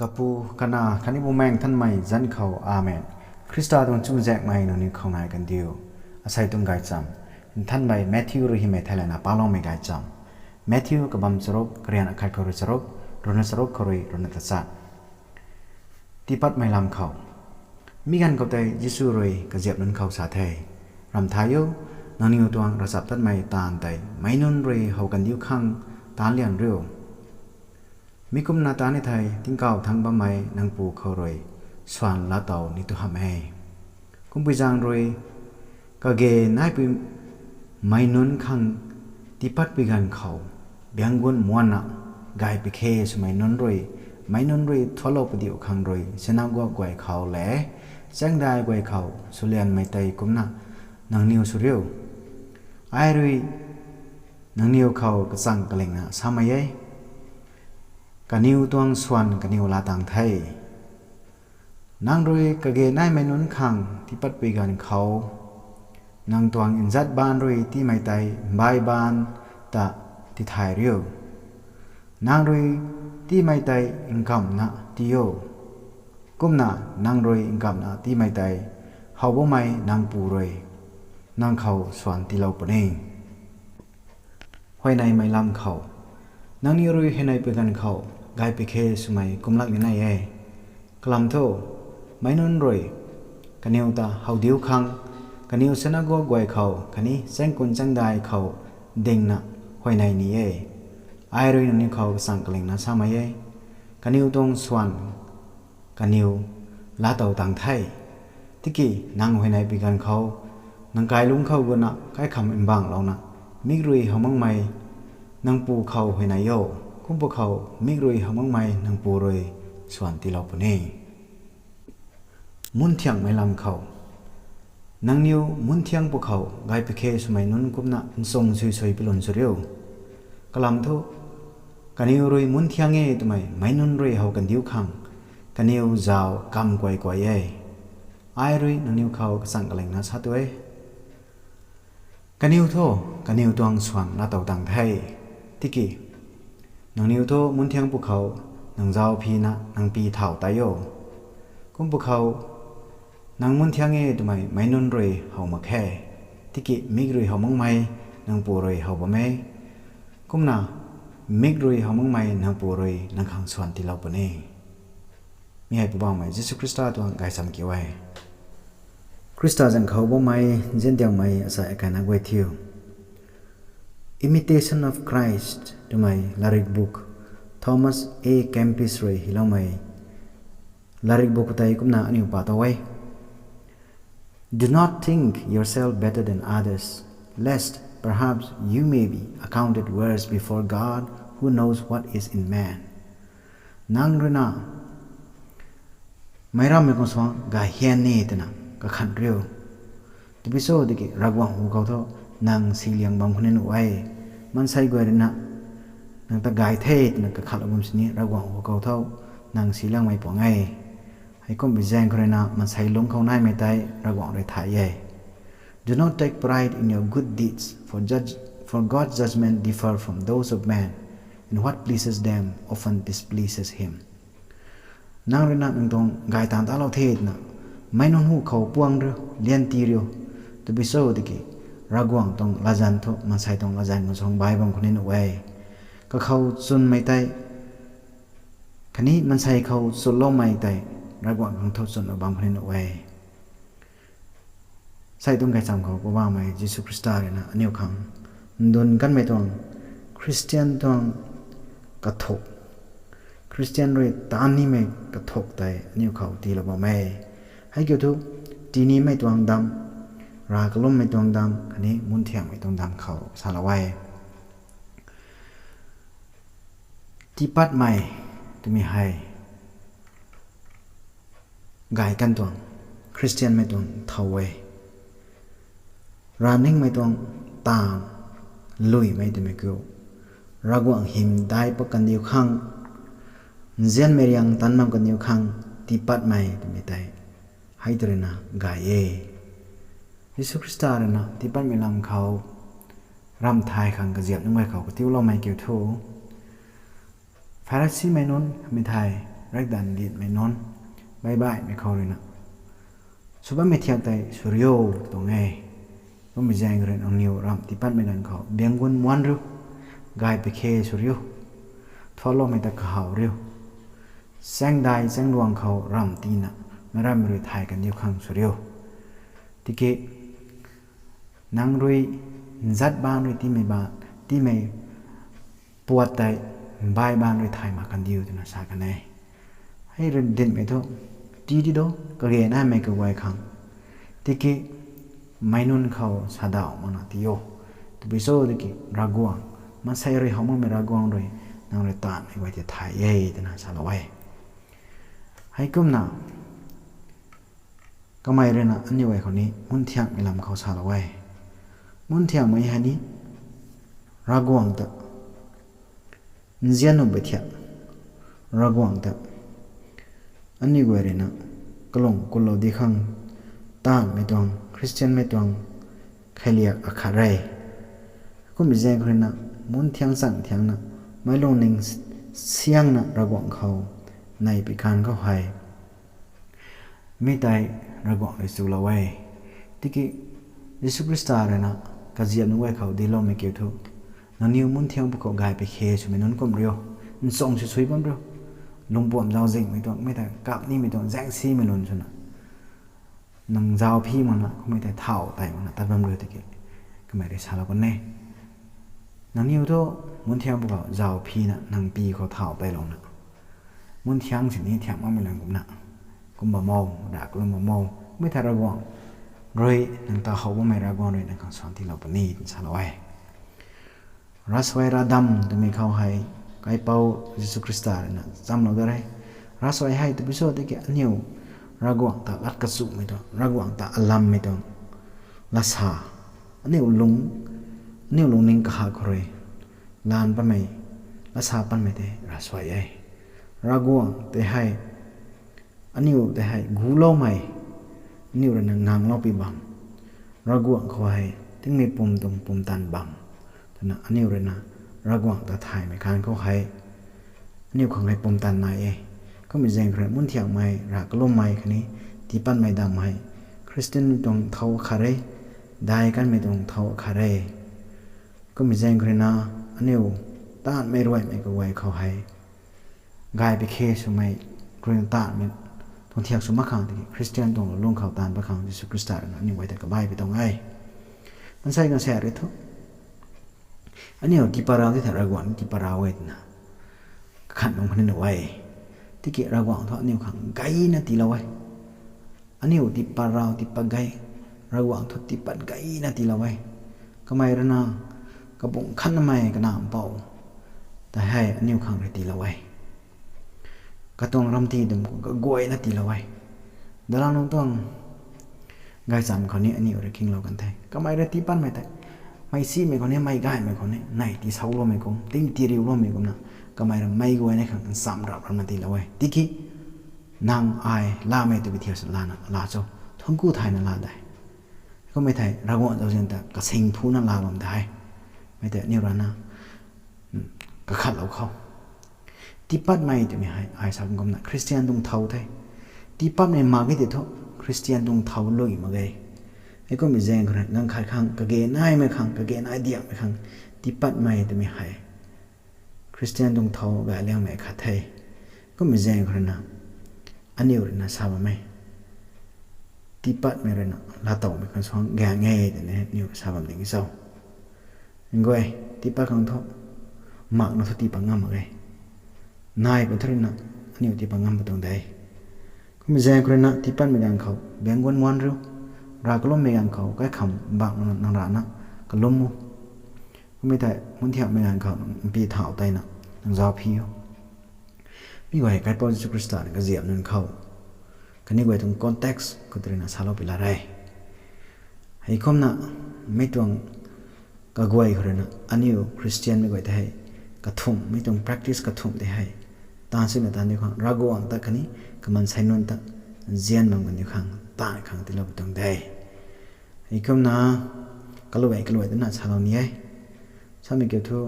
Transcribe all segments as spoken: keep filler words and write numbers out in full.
Kapu, Kanac khatni Bumaengh Nthanmei zanc khou, Amen. Khrista tuang chuzaenghmei nangniw khou nai kandiu. Asei tuang gaychamv nthanmei Matthew rui hymei theilayna paloumei gaychamv. Matthew kabamv charuk, karian akhat khou rui charuk, ruhna charuk khou rui ruhna tachat. Tiipatmei lam khou, mi ganv khou tei Jisu rui kaziap nunc khou sa the, Ramh thay o, nangniw tuang ravchaptatmei taanv tei meic nunc rui how kandiu khang taanc liang riu. Mi kumna taanc ni thei tingkauh thangc bammei nang Pu khou rui swan laatow ni tu hamh e. Kumpui zaeng rui kage naipui meic nunc khang tiipatpui ganv khou, biangc guan muanna gay pi khe swmei nunc rui, meic nunc rui thuaclou padiu khang rui sinagog guay khou lev chaengdai guay khou swlianmei tei kumcna nangniw sw riu. Ai rui nangniw khou kachang kalingna samei e, kaniw tuang swan kaniw laa tang the. Nang rui kage naimei nunc khang tiipatpui ganv khou, nang tuang nzat baanv rui tiimei tei mbaih baanv ta tithay riu. Nang rui tiimei tei nkamhna tii o. Kumna nang rui nkamhna tiimei tei how bammei nang Pu rui nang khou swan tiilou puni. Huayneymei lam khou, nangniw rui huayneipui ganv khou gay pi khe swmei kumlak ni nai e. Kalam thu, meic nunc rui kaniw ta how diu khang, kaniw sinagog guay khou khatni chaengkun chaengdai khou dingna huayney ni e. Ai rui nangniw khou kachang kalingna samei e, kaniw tuang swan kaniw laatow tang the. Tiki nang huayneipui ganv khou, nang kailungc khou guna kaikham mbanglouna, mik rui how makmei nang Pu khou huayney o. Kum pwkhou mik rui how makmei nang Pu rui swan tiilou puni. Munthiangmei lam khou, nangniw munthiang pwkhou gay pi khe swmei nunc kumcna nchung sui sui pilun sw riu. Kalam thu, kaniw rui munthiang e twmei meic nunc rui how kandiu khang, kaniw zauc kam kuay kuay e. Ai rui nangniw khou kachang kalingna sa tu e, kaniw thu kaniw tuang swan laatow tang the. Tiki nangniw thu munthiang pwkhou nang zauc phina nang pi thau tei o. Kum pwkhou, nang munthiang e twmei meic nunc rui how mak khe. Tiki mik rui how makmei nang Pu rui how bam e. Kumna, mik rui how makmei nang Pu rui nang khang swan tiilou puni. Mi hei Poubauhmei Jisu Khrista tuang gaychamv kiu e. Khrista zanc khou bammei nziandiangmei asei akhatna guay thiu, Imitation of Christ twmei latrik buk, Thomas A Kempis rui hyloumei latrik buk tei kumna aniu pa tow e. Do not think yourself better than others, lest perhaps you may be accounted worthy before God, who knows what is in man. Nang rui na meic rammei khang suang gay hian ni twna kakhan riu. Tabui cho tiki Ravguangc hu khou thu nang siliang bam khou ni nuh e. Maansei guay rui na nang ta gay the twna kakhatlou bam sini Ravguangc hu khou thu nang siliangmei puang e. Heikumbi zaeng khou rui na maansei lungc khou naimei tei Ravguangc rui thay e. Do not take pride in your good deeds, for judge, for God's judgment differ from those of man, and what pleases them often displeases him. Nang rui na nang tuang gay taanv talou the twna meic nunc hu khou puang riu, lian ti riu. Tabui cho tiki Ravguangc tuang latzan thu maansei tuang latzan khang suang bai bam khou ni nuh e. Kakhou chwnmei tei khatni maansei khou chwnloumei tei Ravguangc khang thu chwnlou bam khou ni nuh e. Sei tuang gaychamv khou Poubauhmei Jisu Khrista rui na aniu khang ndun kanmei tuang, Khristian tuang kathuk, Khristian rui taanv nimei kathuk tei aniu khou tiilou bam e. Hei kiu thu, tinimei tuang dam, rav kalummei tuang dam khatni munthiangmei tuang dam khou salou e. Tiipatmei twmei hei gay kan tuang, Khristianmei tuang thow e. Rav ningmei tuang taanv luimei twmei kiu, Ravguangc hymdai pat kandiu khang, nzianmei riang tanc bam kandiu khang tiipatmei twmei tei hei tw rui na gay e. Jisu Khrista rui na tiipatmei lam khou ramh thay khang kaziap nunc guay khou katiuloumei kiu thu, Pharisimei nunc mi thei Rakdanv ditmei nunc, baihbaihmei khou ruina, sw bammei thiak tei sw rio tuang e. Kummei zaeng khou rui nangniw ramh tiipatmei ganv khou bianggun muan riu, gay pui khe sw riu, thualoumei ta kahaw riu, chaengdai chaengluang khou ramh tiina, meic rammei rui thay kandiu khang sw riu. Tiki nang rui nzat baanc rui tiimei baanc, tiimei puat tei, mbai baanc rui thay mak kandiu twna sa kan e. Hei rui dinhmei thu, tii di do, kage naimei kaguay khang. Tiki meic nunc khou sadauh makna tii o. Tabui cho tiki Ravguangc, maansei rui how makmei Ravguangc rui, nang rui taanvmei guay tei thay e twna salou e. Heikumna, kamei ruina aniu guay khou ni munthiangmei lam khou salou e. Munthiangmei hei ni Ravguangc ta nzian nuh pui thiak, Ravguangc ta aniu guay ruina kalung kulou di khang taanvmei tuang, Khristianmei tuang kheiliak akhat re. Kummei zaeng khou ruina, munthiang chang thiangna, meic lungning siangna Ravguangc khou nei pui kan khou hei, mi tei Ravguangc rui chulou e. Tiki Jisu Khrista ruina kaziap nunc guay khou diloumei kiu thu, nangniw munthiang pwkhou gay pui khe swmei nunc kum riu, nchung sw sui bam riu, lungpuam zauczihmei tuang, mi tei kap nimei tuang zaengsimei lun swna, nang zauc phi makna, kummei tei thau tei makna tat bam riu tiki, kamei rui salou kan e. Nangniw thu munthiang pwkhou zauc phina nang pi khou thau teilouna, munthiang sini thiang makmei lun kumna, kum bam o, rav kalum bam o, kummei tei Ravguangc rui, nang ta how bammei Ravguangc rui nang khang suan tiilou puni twna salou e. Ravsuai ravdam twmei khou hei, Kaipouc Jisu Khrista ruina chamlou da re. Ravsuai hei tabui cho tiki aniu Ravguangc ta lat kachumei tuang, Ravguangc ta alammei tuang lasa, aniu lung, aniu lungning kahak khou rui lan patmei, lasa patmei tei ravsuai e. Ravguangc tei hei, aniu tei hei guloumei, aniu ruina nganglou pui bam, Ravguangc khou hei tingmei pum tuang pumtan bam twna aniu ruina Ravguangc ta thaymei kan khou hei, aniu khang hei pumtan nai e. Kummei zaeng khou rui munthiangmei, rav kalummei khatni tiipatmei dam hei Khristianmei tuang thow akhat re, dai kanmei tuang thow akhat re. Kummei zaeng khou ruina aniu taanvmei ruaimei kaguay khou hei gay pui khe swmei, ruina taanvmei tuang thiak sw mak khang tiki Khristian tuang lungc khou taanv pat khang Jisu Khrista ruina aniu guay ta kabaih pui tuang e. Maansei ganv sa rui thu, aniu tiipat rau ti thei Ravguangc ni tiipat rau e twna kakhan bam khatni nuh e. Tiki Ravguangc thu aniu khang gayna tiilou e. Aniu tiipat rau tiipat gay, Ravguangc thu tiipat gayna tiilou e. Kamei ruina kabung khatnamei Kanac Mpouh tei hei aniu khang rui tiilou e. Katuang ramti dum khou kaguayna tiilou e. Dalangnungc tuang gaychamv khou ni aniu rui kinglou kan the. Kamei rui tiipatmei tei, mei simei khou ni, mei gaymei khou ni, nei tii sauloumei kum, ting tii riuloumei kumna, kamei rui meic guayna khang ncham rap rapna tiilou e. Tiki nang ai lamei twbi thiak sw lana la cho, thuanc ku thayna la de. Kummei thei Ravguangc zauzian ta kasing phuna la bam de hei. Mei tei aniu ruina kakhatlou khou, tiipatmei twmei hei ai sa kumna Khristian tuang thow the. Tiipatmei mak ge tei thu Khristian tuang thow lui mak ge. Hei kummei zaeng khou rui ganv khat khang kage naimei khang, kage nai diakmei khang, tiipatmei twmei hei Khristian tuang thow gay liangmei khat the. Kummei zaeng khou ruina aniu ruina sa bam e, tiipatmei ruina laatowmei khang suang gaeng e twna aniu sa bam ding cho. Nguay, tiipat khang thu, makna thu tiipat ngam mak e. Nai pui thu ruina aniu tiipat ngam pui tuang de. Kummei zaeng khou ruina tiipatmei ganv khou bianggun muan riu, rav kalummei ganv khou kaikham bak makna nang rana kalum o. Kummei thei munthiangmei ganv khou nang pi thau teina nang zauc phi o. Mi guay Kaipouc Jisu Khrista rui kaziap nunc khou, kaniw guay tuang context khou tei ruina salou pui la re. Heikumna mi tuang kaguay khou ruina aniu Khristianmei guay tei hei kathumh, mi tuang practice kathumh tei hei taanv sina taanv diu khang, Ravguangc ta khatni kamaansei nunc ta nzian bam kandiu khang, taanv khang tiilou pui tuang de. Heikumna kaluai kaluai tana salou ni e. Samei kiu thu,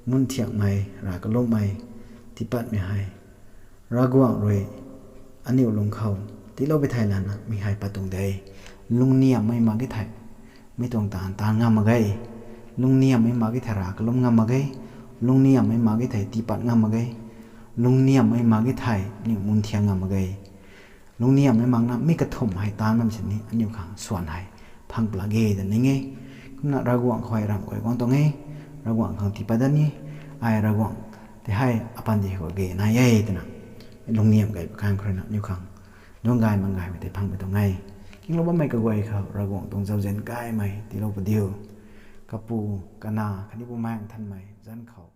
munthiangmei, rav kalummei, tiipatmei hei Ravguangc rui aniu lung khou tiilou bi thei lana mi hei pat tuang de. Lungniamhmei mak ge thei mi tuang taanv taanv ngam mak ge. Lungniamhmei mak ge thei rav kalum ngam mak ge. Lungniamhmei mak ge thei tii pat ngam mak ge. Lungniamhmei mak ge thei aniu mun thiang ngam mak ge. Lungniamhmei makna mi kathumh hei taanv bam sini aniu khang swan hei phang pla ge ta ning e. Kumna Ravguangc khou hei ramh guay guang tuang e. Ravguangc khang tii pat dat ni. Ai Ravguangc tei hei apanty khou ge nai e twna lungniamh gay pakan khou ruina aniu khang duang gay mang gaymei tei phang pui tuang e. Kinglou bammei kaguay khou Ravguangc tuang zauzian gaymei tiilou padiu. Kapu, Kanac khatni Bumaengh Nthanmei zanc khou